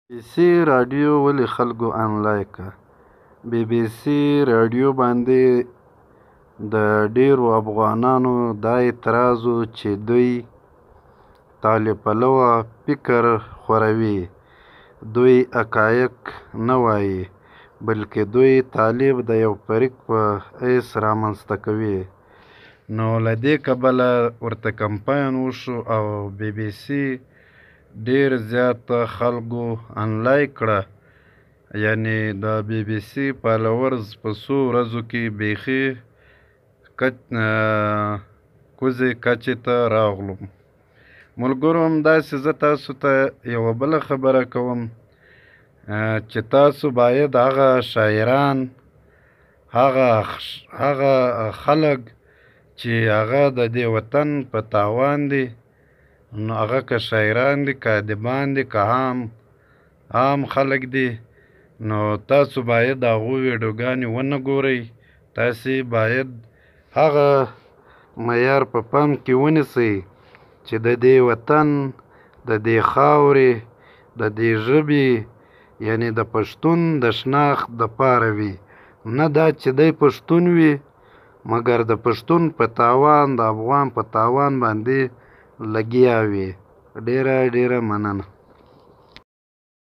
بي سي راډیو ولې خلکو انلایک کړه؟ بي بي سي راډیو باندې د ډېرو افغانانو دا اعتراض و چې دوی طالب پلوه فکر خوروي، دوی حقایق نه وایي، بلکې دوی طالب د یو فریق په حیث رامنځته کوي. نو له دې کبله ورته کمپاین وشو او بي بي سي ډېر زیات خلکو انلایک کړه، یعنې د بي بي سي فالوورز په څو ورځو کې بیخي کوزې کچې ته راغلو. ملګرو، همداسې زه تاسو ته یوه بله خبره کوم چې تاسو باید هغه شاعران، هغه خلک چې هغه د دې وطن په تاوان دي، نو هغه که شاعران دي، که ادیبان دي، که عام خلک دي، نو تاسو باید د هغو ویډیوګانې ونه ګورئ. تاسې باید هغه معیار په پام کې ونیسئ چې د دې وطن، د دې خاورې، د دې ژبې، یعنې د پښتون د شناخت دپاره وي، نه دا چې دی پښتون وي مګر د پښتون په تاوان، د افغان په تاوان باندې لګیا وي. ډېره ډېره مننه.